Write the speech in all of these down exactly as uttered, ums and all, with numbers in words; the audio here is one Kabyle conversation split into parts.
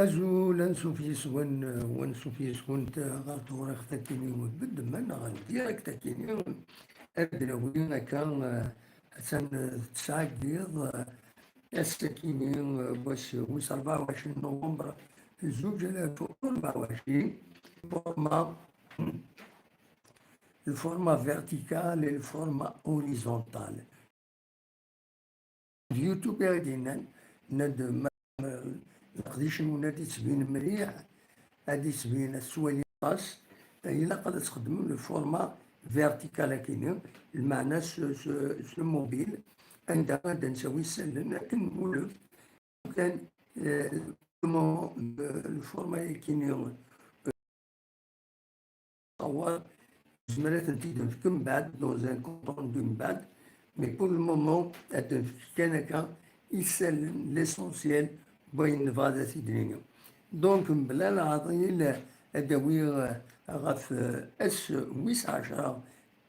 Azul, ansuf yes-wen, ansuf yes-went ɣer tewriqt akkin-nni n Beddemen, neɣ n direct akkin-nni. Ad d-nawi akka, eh, attan, eh, tesɛa n yiḍ, eh, ass akkin-nni, eh, wass wis rebɛa u ɛecrin novembre, zuǧ alaf u rebɛa u ɛecrin, format, le format vertical et le format horizontal. D YouTube i ɣ-d-yennan, nnan-d ma, ma, leqdic-nwen ad d-yettbin mliḥ, ad d-yettbin, ad tettwalim aṭas, ilaq ad txedmem le format vertical akkin-nni, lmeɛna s, s, s le mobile, anda ad d-nsawi isallen akken nwulef. Kan, eh, le, le format akkin-nni, Awer, nezmer ad tent-id-nefk mbeɛd, dans un compte rendu mbeɛd, mais pour le moment, ad d-nefk kan akka isallen, l'essentiel, n wayen nebɣa ad t-id-nini. Donc, mebla leɛḍil, ad d-awiɣ, eh, ɣef, eh, ass wis ɛecra,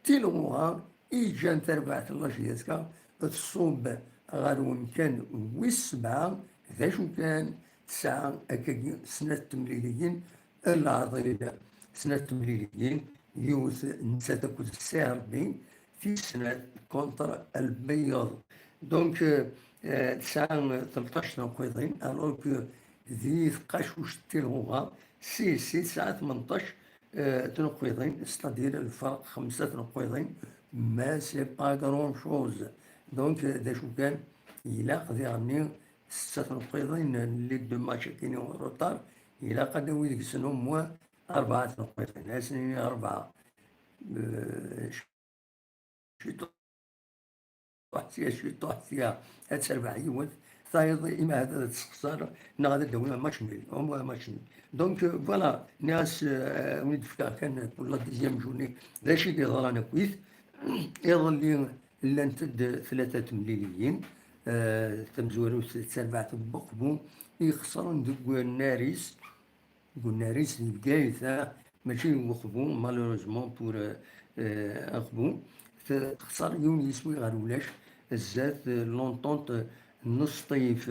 tilɣuɣa i yeǧǧan tarbaɛt n la J S K tṣubb ɣer wemkan wis sebɛa, d acu kan, tesɛa akkagi snat temliliyin n leɛḍil, snat temliliyin, yiwet nettat akked C R B, tis snat contre Lbeyyeḍ. Donc, euh, euh, tesɛa tleṭṭac tneqqiḍin, alors que di tqacuct tilɣuɣa, C S C tesɛa tmenṭac, euh, tneqqiḍin, c'est-à-dire lferq xemsa tneqqiḍin, mais c'est pas grand chose. Donc, euh, d acu kan, ilaq diɣenni setta tneqqiḍin, les deux matchs akkin-nni en retard, ilaq ad d-nawi deg-sen au moins rebɛa tneqqiḍin, ad as-nini rebɛa. Euh, ciṭuḥ sya, ciṭuḥ sya, ad terbeḥ yiwet, tayeḍ, ima ad tessexṣer, neɣ ad d-tawi match nul, au moins match nul. Donc, euh, voilà, nniɣ-as, euh, win d-fkeɣ kan pour la deuxième journée, d acu i d-yeḍran akkit. Iḍelli llant-d tlata temliliyin, euh, tamezwarut d tarbaɛt n Uqbu, i ixesren deg unnar-is, deg unnar-is di Bgayet, ah, mačči deg Uqbu, malheureusement pour, euh, euh, Uqbu, t-, texser yiwen yiswi ɣer ulac, zdat, euh, l'Entente n Sṭif.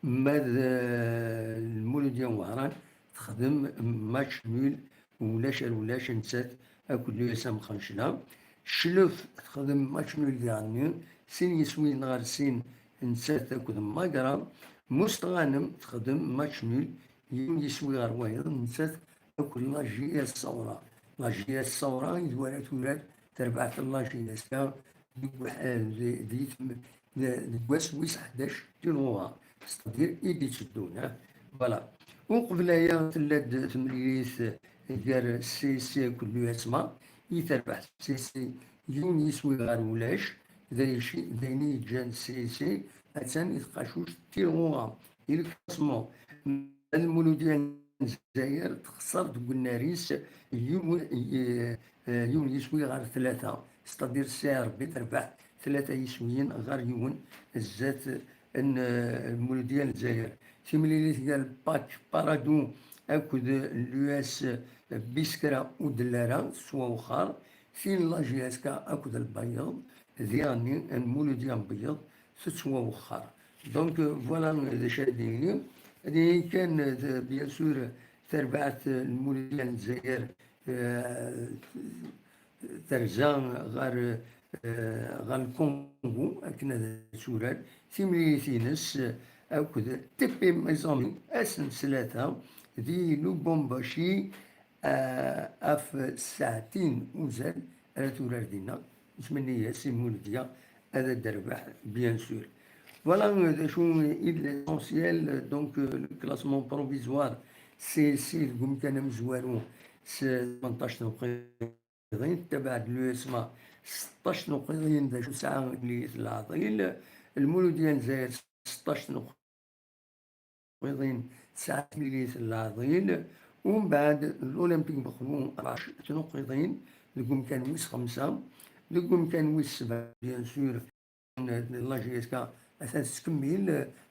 Ma d, euh, Lmuludya n Wehran, texdem match nul, ulac ar ulac, nettat akked l'U S M Xencla. Cclef texdem match nul diɣenni, sin yiswiyen ɣer sin, nettat akked Magra. Mustɣanem texdem match nul, yiwen yiswi ɣer wayeḍ, nettat akked la J S Ṣawra. La J S Ṣawra i d wara turar tarbaɛt n la J S K deg uḥ-, di, di, di, deg wass wis ḥdac di lɣuɣa, c'est-à-dire i d-itteddun, ah. Voilà. Uqbel aya tella-d temlilit gar C S C akked l'U S M A, i terbeḥ C S C yiwen yiswi ɣer ulac, d ayen, d ayen i yeǧǧan C S C attan i tqacuct tilɣuɣa, i le classement. Lmuludya n Lezzayer texser deg unnar-is yiwen, eh, eh, yiwen yiswi ɣer tlata, c'est-à-dire C R B terbeḥ tlata yiswiyen ɣer yiwen zdat n, eh, Lmuludya n Lezzayer. Timlilit gar Pak Paradou akked l'U S Biskra Udlara tettwawexxer, tin n la J S K akked Lbayeḍ, diɣenni n Lmuludya n Bgayet tettwawexxer. Donc, euh, voilà, euh, d acu ara d-nini. Ad nini kan, euh, bien sûr, tarbaɛt, euh, n Lmuludya n Lezzayer, euh, terza ɣer, euh, ɣer Lkungu, akken ad turar timlilit-ines, euh, akked T P Mazembe, ass n ttlata, di Lubumbashi, euh, ɣef ssaɛtin uzal ara turar dinna. Nettmenni-as i Lmuludya ad d-terbeḥ, bien sûr. Voilà, euh, d acu i d l'essentiel, donc, euh, le classement provisoire, c'est, c'est deg umkan amezwaru s tmenṭac tneqqiḍin, tabaɛt l'U S M A seṭṭac tneqqiḍin, d acu tesɛa temlilit n leɛḍil, Lmuludya n Lezzayer seṭṭac tneqqiḍin, tesɛa temlilit n leɛḍil, umbeɛd l'Olympique Mexbu rbaɛṭac tneqqiḍin deg umkan wis xemsa, deg umkan wis sebɛa, bien sûr, la J S K atan tettkemmil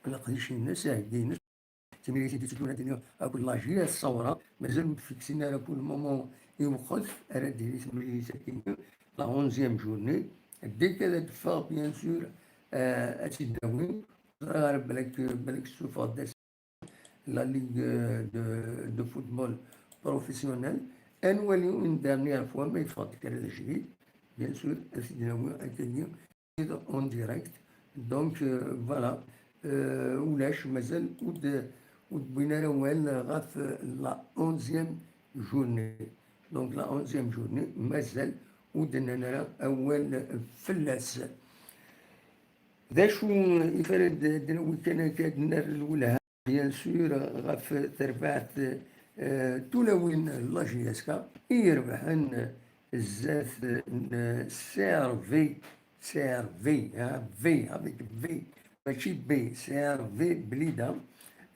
leqdic-ines, aheggi-ines. Timlilit i d-itteddun ad d-iniɣ akked la J S Ṣawra, mazal ur d-fiksin ara pour le moment i lweqt ara d-tili temlilit-agi, la onzième journée. Dès que ad d-teffeɣ, bien sûr, euh, ad tt-id-nawi. Ẓriɣ ara balak, balak tessufeɣ-d la ligue, euh, de, de football professionnel. Ad nwali une dernière fois ma yeffeɣ-d kra d ajdid, bien sûr, ad t-id-nawi akkagi en direct. Donc, euh, voilà. Euh, ulac, mazal ur d-, ur d-wwin ara awal ɣef la onzième journée. Donc, la onzième journée, mazal ur d-nnan ara awal fell-as. D acu i fara d-, d-nawi kan akka ad nerr lwelha, bien sûr, ɣef terbaɛt, euh, tulawin n la J S K i irebḥen zdat n C R V, C R V, hein, V avec V, mačči B, C R V Blida,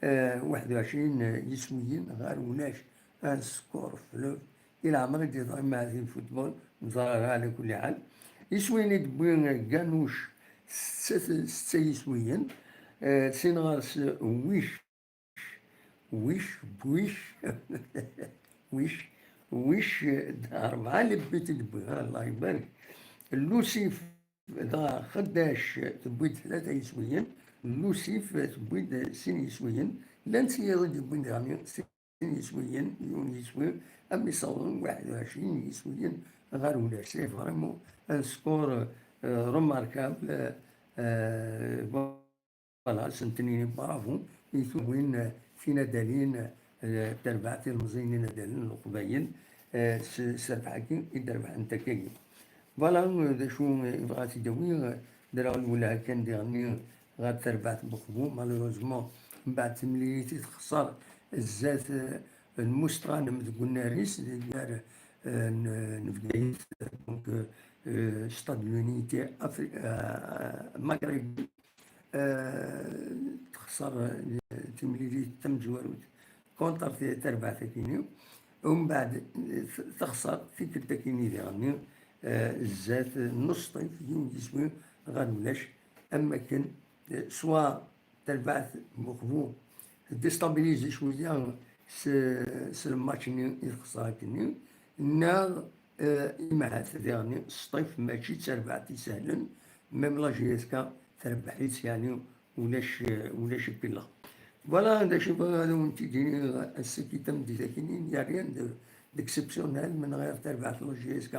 euh, waḥed u ɛecrin yiswiyen ɣer ulac, un score fleuve. I leɛmer i d-yeḍra i Maɛdi n football, neẓra ara ɛla kulli ḥal. Iswiyen i d-wwi Ganuc, setta, setta yiswiyen, eh, sin ɣer-s Wic, Wic, Wic, Wic, Wic, eh, rebɛa les buts i d-wwi, Allah ibarek. Lusif, dɣa Xeddac tewwi-d tlata yiswiyen, Lusif tewwi-d sin yiswiyen, llan tiyiḍ i d-yewwin diɣen sin yiswiyen, yiwen yiswi, am yessawḍen waḥed u ɛecrin yiswiyen ɣer ulac. C'est vraiment un score, euh, remarquable. Euh, voilà, s-nttnini bravo i tulawin, euh, tinadalin, euh, terbaɛt ilmeẓyen inadalen n Leqbayel, euh, s, s rrbeḥ-agi i d-rebḥent akkagi. Voilà, euh, d acu, euh, i bɣa ad t-id-awi, euh, d-raɣ lwelha kan diɣen ɣer terbaɛt n Uqbu. Malheureusement, mbeɛd timlilit i texṣer zdat, euh, n Mustɣanem deg unnar-is, gar, euh, n, n Bgayet, donc, euh, euh, Stade de l'Unité Afri-, euh, Maghreb. Euh, texṣer, euh, timlilit tamezwarut contre t-, terbaɛt akini. Umbeɛd, euh, texṣer tikkelt akini diɣen, euh, zdat n Usṭif, yiwen yiswi ɣer ulac, am wakken, euh, soit terbaɛt n Uqbu tdéstabiliser cwiya s, s lmatch-nni i texṣer akini, neɣ, euh, imahat diɣen Sṭif mačči d tarbaɛt isehlen, même la J S K terbeḥ-itt, yeɛni ulac, euh, ulac ipilleɣ. Voilà, d acu bɣiɣ ad awen-t-id-iniɣ ass-agi, tameddit akini, il n'y a rien de, d'exceptionnel, min ɣir terbaɛt n la J S K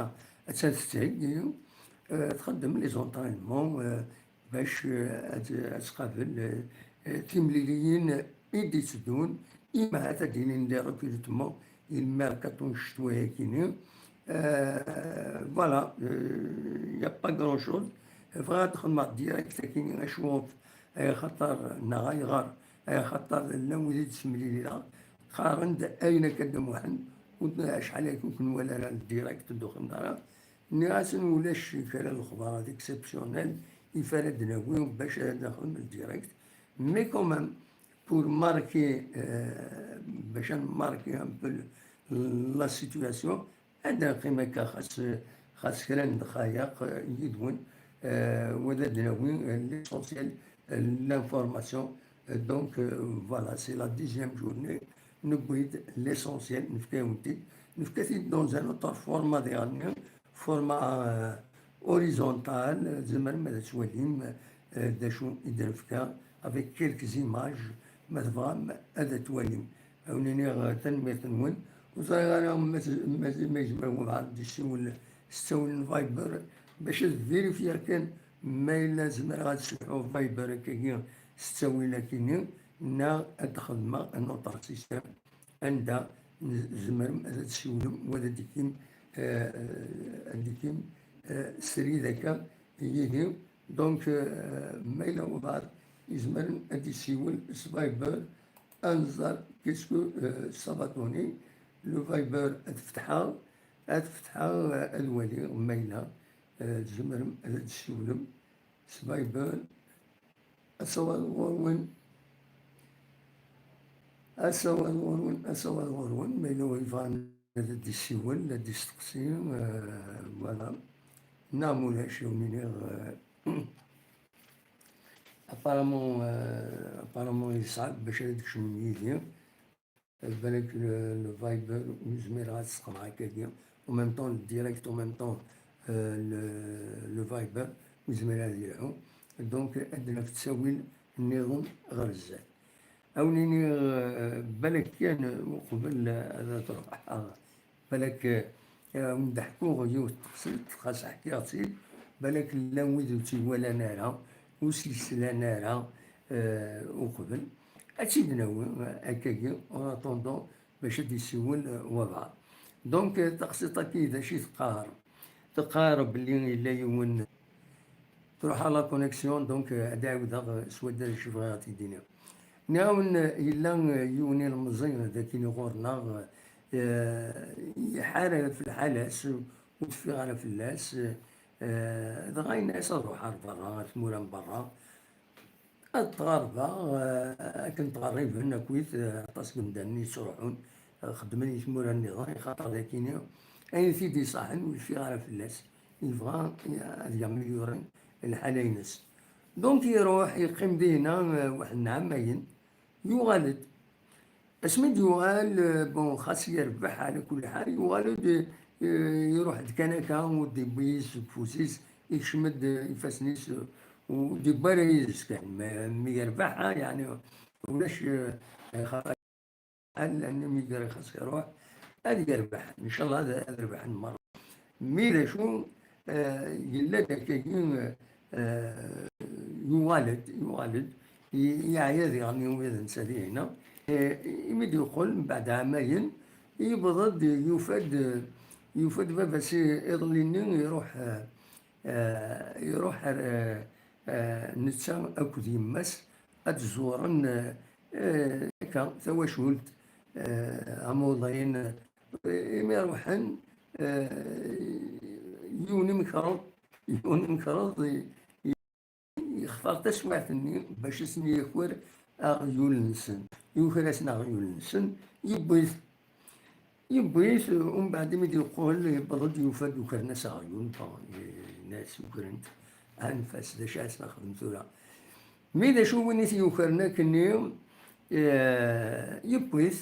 attan tettheggi, euh, txeddem les entraînements, euh, bac, euh, ad, ad tqabel, euh, euh, timliliyin i d-itteddun, imahat ad d-inin des recrutements i lmerkaṭu n ccetwa-agi-nni. Euh, voilà, euh, y a pas grand chose. Bɣiɣ ad xedmeɣ direct akini, acu, axaṭer, neɣ ayɣer, axaṭer llan wid i d-ttemlilileɣ, qqaren-d ayen akka Dda Muḥend, ur d-, acḥal akka ur k-nwala ara direct, ur d-uxin ara. Nniɣ-asen ulac kra n lexbar exceptionnel i fara d-nawi bac ad nexdem le direct. Mais quand même, pour marquer, euh, bac ad nmarki un peu le, la situation, ad neqqim akka xas, xas kra n dqayeq, euh, yid-wen, euh, wa d ad nawi, euh, l'essentiel, euh, l'information. Euh, donc, euh, voilà, c'est la dixième journée. Newwi-d l'essentiel, nefka-yawen-t-id. Nefka-t-id dans un autre format diɣen, format, euh, horizontal, tzemrem ad twalim, euh, d acu i d-nefka, avec quelques images, ma tebɣam ad twalim. Ad wen-iniɣ, euh, tanemmirt-nwen. Ur ẓriɣ ara ma, ma, ma yezmer webɛaḍ ad d-yessiwel s ttawil n Viber, bac ad vérifier kan ma yella zemreɣ ad sselḥuɣ Viber akkagi s ttawil akini, neɣ ad xedmeɣ un autre système anda tzemrem ad d-tessiwlem, wa ad d-ikim, euh, ad d-ikim, euh, srid akka yid-i. Donc, euh, ma yella webɛaḍ izemren ad d-yessiwel s Viber, ad nẓer qu'est-ce que, euh, ça va donner. Le Viber ad fetḥeɣ, ad fetḥeɣ, euh, ad waliɣ ma yella, euh, tzemrem ad d-tessiwlem s Viber. Asawal ɣur-wen. Asawal ɣur-wen, asawal ɣur-wen, ma yella wa yebɣan ad d-yessiwel, ad d-yesteqsi, euh, voilà. Neɣ ma ulac, ad wen-iniɣ, euh, apparemment, euh, apparemment yeṣɛeb bac ad d-kecmem yid-i. Balak le, le Viber ur zmireɣ ad t-sqenɛeɣ akkagi. En même temps, le direct, en même temps, euh, le, le Viber ur zmireɣ ad yelḥu. Donc, ad naf ttawil nniḍen ɣer zdat. A wen-iniɣ, eh, balak kan uqbel ad truḥeḍ, balak, eh, a wen-d-ḥkuɣ yiwet teqsiṭ, xas ḥkiɣ-tt-id, balak llan wid ur tt-iwalan ara, ur s-yeslan ara, eh, uqbel. Ad tt-id-nawi, eh, akkagi, en attendant, bac ad d-yessiwel, eh, wabɛaḍ. Donc, eh, taqsiṭ-agi d acu i teqqar? Teqqar belli yella yiwen, truḥ la connexion, donc, eh, ad ɛiwdeɣ, eh, s waddal acu bɣiɣ ad t-id-iniɣ. Nniɣ-awen, eh, yella, eh, yiwen ilemẓi d akini ɣur-neɣ, eh, iḥar ɣef lḥala-s, ur teffiɣ ara fell-as, eh, dɣa yenna-as ad ruḥeɣ ar berra, ar tmura n berra. Ad ttɣerrbeɣ, eh, akken ttɣerriben akkit, eh, aṭas n yimdanen yettruḥun, eh, xeddmen i tmura nniḍen, axaṭer d akini ayen t-id-iṣaḥen ur yeffiɣ ara fell-as. Yebɣa, eh, ad yamelyuri lḥala-ines. Donc iruḥ, yeqqim dinna, eh, waḥed n ɛamayen, yuɣal-d. Asmi d-yuɣal, eh, bon, xas yerbeḥ ɛla kulli ḥal, yuɣal-d, eh, iruḥ-d kan akka, ur d-iwwi seg ufus-is, ikcem-d ifassen-is, eh, ur d-iwwi ara yid-s kan. Ma, mi yerbeḥ, ah, yeɛni ulac, eh, xaṭer, llan mi gar xas iruḥ, ad yerbeḥ. Ncallah ad, ad rebḥen merra. Mi d acu, eh, yella-d akkagi, eh, yuɣal-d, yuɣal-d, ye-, yeɛya diɣen i wid netta dihin. Eh, imi d-yeqqel, mbeɛd ɛamayen, yewweḍ-d, yufa-d, yufa-d baba-s i-, iḍelli-nni iruḥ, eh, eh, iruḥ ar, eh, eh, netta akked yemma-s ad ẓuren, eh, eh, akka, tawacult, eh, amuḍin, eh, imi ruḥen, eh, yiwen imekreḍ, yiwen imekreḍ i-, i-, yextar taswiɛt-nni bac ad sen-yaker aɣyul-nsen. Yuker-asen aɣyul-nsen, yewwi-t. Yewwi-t, umbeɛd imi d-yeqqel, yewweḍ-d, yufa-d ukren-as aɣyul, bon, yenna-as ukren-t, anef-as, d acu ara s-nexdem tura? Mi d acu win i t-yukren akkenni, eh, yewwi-t,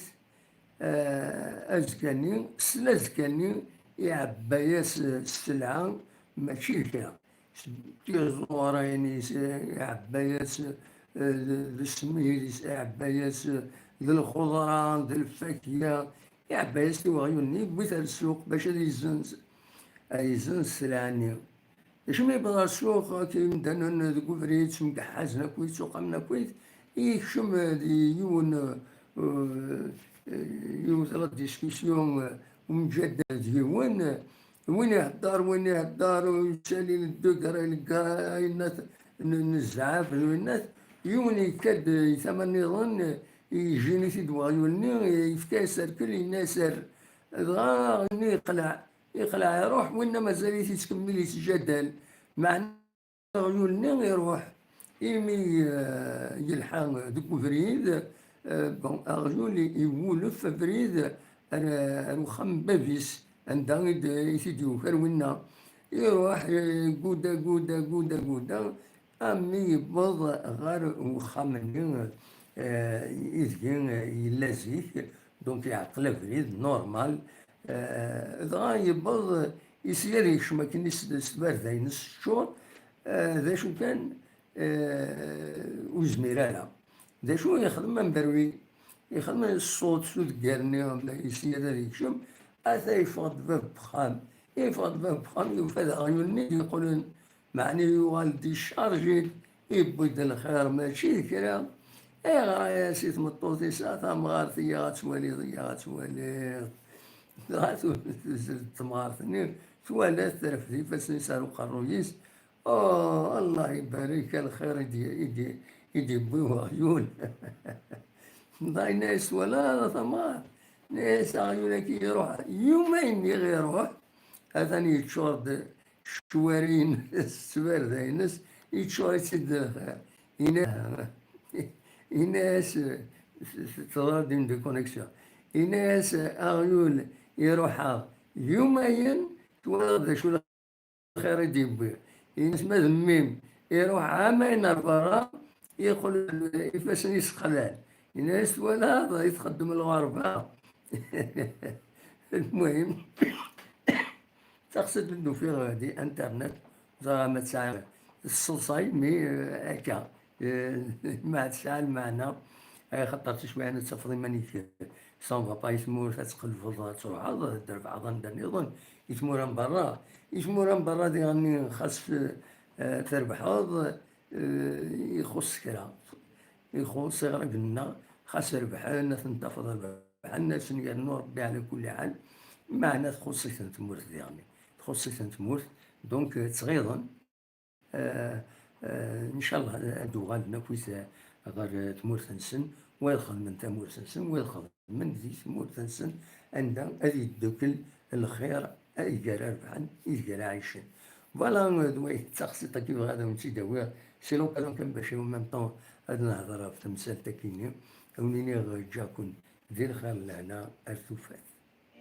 eh, azekka-nni, s lazekka-nni, iɛebba-yas, eh, sselɛa, mačči d kra. S tiẓurin-is, iɛebba-yas, eh, d, d ssmid-is, iɛebba-yas, eh, d lxeḍra, d lfakya, iɛebba-yas i weɣyul-nni, yewwi-t ar ssuq bac ad yezzenz, ad yezzenz sselɛa-nni. Acimi yewweḍ ɣer ssuq, akken imdanen deg ubrid, ttemgeḥḥazen akkit, ttuqamen akkit, yekcem di yiwen, eh, yiwet la discussion, eh, umǧadal d yiwen, win ihedder, win ihedder, ur yettali le degré, le gra-, ayennat n, n zzɛaf, d winnat, yiwen yekka-d i tama nniḍen, yejjini-t-id weɣyul-nni, yefka-yas rrkel, yenna-yas err. Dɣa aɣyul-nni yeqleɛ, yeqleɛ iruḥ, winna mazal-it yettkemmil yettjadal. Meɛna aɣyul-nni iruḥ, imi, eh, yelḥa deg ubrid, eh, bon, aɣyul i-, iwulef abrid ar, ar uxxam n bab-is, anda i d-, i t-id-yuker winna. Iruḥ, eh, guda, guda, guda, guda, armi yewweḍ ɣer uxxam-nni, eh, ideg yella zik, donc iɛeṭṭel abrid, normal. Eh, dɣa yewweḍ, yesya ad yekcem akken s, s tbarda-ines teččur, eh, d acu kan, eh, ur yezmir ara. D acu yexdem amberwi? Yexdem ṣṣut s udeggar-nni, yesya ad yekcem, ata yeffeɣ-d bab n wexxam. Yeffeɣ-d bab n wexxam, yufa-d aɣyul-nni d-yeqqlen, meɛni yuɣal-d yeccarji-d, yewwi-d lxir, mačči d kra. Ayɣer ayas i tmeṭṭut-is, a tamɣart, iyya ad twaliḍ, iyya ad twaliḍ. Dɣa tu-, tuzzel-d temɣart-nni, twala-t, terfed ifassen-is ar uqerruy-is. Oh, Allah ibarek, a lxir i d-, i d-, i d-yewwi weɣyul. Dɣa yenna-yas, twalaḍ a tamɣart? Yenna-yas, aɣyul-agi iruḥ, yumayen i ɣ-iruḥ, atan yeččur-d ccwari-ines, s tbarda-ines, yeččur-itt-id d lxir. Yenna-, yenna-yas, teḍra-d une déconnexion. Yenna-yas, aɣyul iruḥ-aɣ yumayen, twalaḍ d acu lxir i d-yewwi. Yenna-yas, ma d mmi-m iruḥ ɛamayen ar berra, yeqqel ifassen-is xlal. Yenna-yas, twalaḍ i txeddem lɣerba. Lmuhim, taqsiṭ i d-ufiɣ di internet, ẓriɣ ma tesɛa tseḍsay, mi, eh, akka, eh, ma tesɛa lmeɛna, Ay, xaṭer tiswiɛin ad tafeḍ iman-ik s'en va pas i tmurt, ad tqelbeḍ, ad truḥeḍ, ad d-trebḥeḍ anda nniḍen, i tmura n berra. I tmura n berra diɣen xas, eh, trebḥeḍ, eh, ixuṣ kra. Ixuṣ iɣriben-nneɣ, xas rebḥen, ad ten-tafeḍ rebḥen, ad sen-yernu Rebbi ɛla kulli ḥal. Meɛna txuṣṣ-iten tmurt diɣen. Txuṣṣ-iten tmurt, donc, eh, ttɣiḍen. Eh, eh, ncallah ad d-uɣalen akkit, eh, ɣer tmurt-nsen, wa ad xedmen tamurt-nsen, wa ad xedmen di tmurt-nsen, anda ad yeddukel lxir ideg ara rebḥen, ideg ara ɛicen. Voilà, eh, d way d taxsiṭ-agi bɣiɣ ad awen-tt-id-awiɣ. C'est l'occasion kan bac en même temps ad nehder ɣef temsalt-agi-nni, ad wen-iniɣ, eh, ǧǧaken di lxir, lehna ar tufat.